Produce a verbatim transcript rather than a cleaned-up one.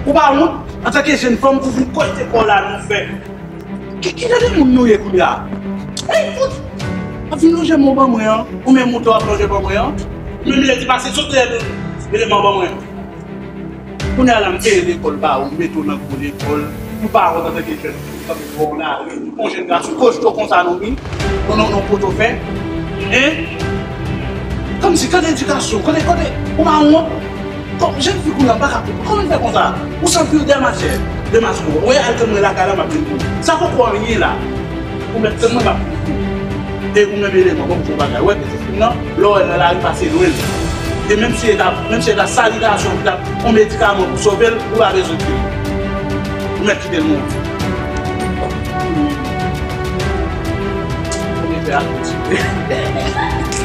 Ou pa wont, antanke jèn fanm, pou vin kòlite kò w la nan fè. Ki, ki jan de moun nou ye kounye a? Ey, fout! Ap vin lonje men w ban mwen an, ou menm moute w ap lonje ban mwen an. Menm lè di pase sot lè eleman ban mwen. Kounye a la, m peye lekòl ba ou, m mete w nan gwo lekòl. Ou pa wont antanke jèn fanm, ou kanpe bò lari, yon jèn gason kosto konsa non, wi. Non, non, non, poto fè. Hein? Kòmsi, kote edikasyon, kote, kote, ou pa wont? Kòm jèn fi kounye a pa ka konprann. Kòman l fè konsa? Ou santi w demwazèl, demwazèl. Ou wè, al tann mwen lakay la, m ap vin pou ou. Sa poko anyen la. Ou mèt tann mwen, m ap vin pou ou. E ou menm eleman, ban m di w yon bagay. Ou wè pitit fi m nan, lè w wè l nan lari, pase lwen l. E menm si e ta, menm si e ta salitasyon, ki ta yon medikaman pou sove l, ou pa bezwen di l. Ou mèt kite l mouri. Ou mete a kontinye.